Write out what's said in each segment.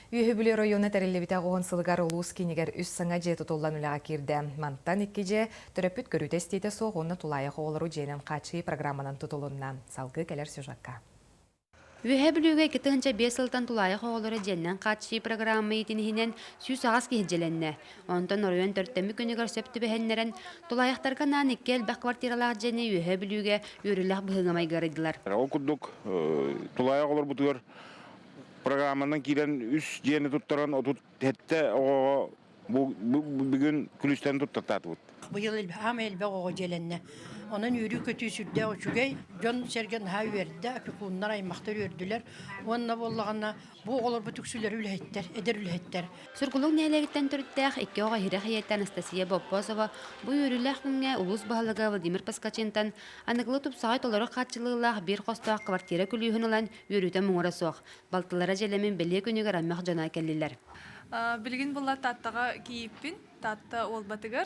Үөһү Бүлүү оройуона тэриллибитэ оҕуһун сылыгар улуус киинигэр үс саҥа дьиэ тутуллан үлэҕэ киирдэ. Мантан икки дьиэ төрөппүт көрүүтэ-истиитэ суох уонна тулаайах оҕолору дьиэнэн хааччыйыы программанан тутулунна. Салгыы кэлэр сюжекка. Үөһээ Бүлүүгэ 2005 сылтан тулаайах оҕолору дьиэннэн хааччыйыы программа иитин иһинэн 108 киһи дьиэлэннэ. Онтон оройуон төртөммүт күнүгэр сөп түбэһиннэрэн, тулаайахтарга анаан икки элбэх квартиралаах дьиэни Үөһээ Бүлүүгэ үөрүүлээх быһыыга-майгы арыйдылар. Ол курдук тулаайах оҕолорбутугар программанан киирэн үс дьиэни туттаран 37 оҕоҕо бу бүгүн күлүүстэрин туттартаатыбыт. Быйыл аам элбэх оҕо дьиэлэннэ. Онон үөрүү-көтүү сүрдээх үчүгэй. Дьон-сэргэ наһаа үөрдэ, опекуннар, аймахтар үөрдүлэр. Уонна буоллаҕына бу оҕолорбут үксүлэрэ үлэһиттэр, эдэр үлэһиттэр. Сургулук нэһилиэгиттэн төрүттээх икки оҕо иһирэх ийэтэ Анастасия Боппосова бу үөрүүлээх күҥҥэ улуус баһылыга Владимир Поскачинтан аныгылыы тупсаҕай толору хааччыллыылаах биир хостоох квартира күлүүһүн ылан үөрүүтэ муҥура суох. Балтылара дьиэлэмин бэлиэ күнүгэр аймах дьоно кэллилэр. Билигин буолла Тааттаҕа кийииппин, Таатта Уолбатыгар.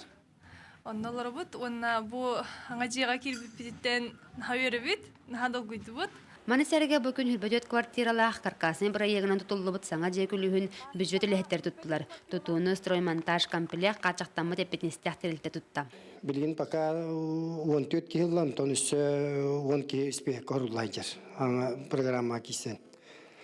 Онно олоробут уонна бу аҥа дьиэҕэ киирбиппититтэн наһаа үөрэбит, наһаа долгуйдубут. Маны сэргэ бу күн 24 квартиралаах каркасный бырайыагынан тутуллубут саҥа дьиэ күлүүһүн бюджет үлэһиттэр туттулар. Тутууну строймонтаж комплект хааччахтаммыт эппитинэстээх тэрилтэ тутта. Билигин пока 14 киһи ылла, онтон өссө 10 киһи испиэһэккэ хоруллайдьар. Аңа программаға киирсэн.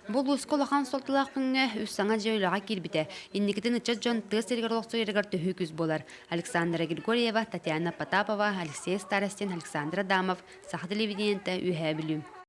Бу улууска улахан суолталаах күҥҥэ үс саҥа дьиэ үлэҕэ киирбитэ. Инникитин ыччат дьон тыа сиригэр олохсуйарыгар төһүү күүс буолар. Александра Григорьева, Татьяна Потапова, Алексей Старостин, Александр Адамов, Саха телевидениетэ, Үөһээ Бүлүү.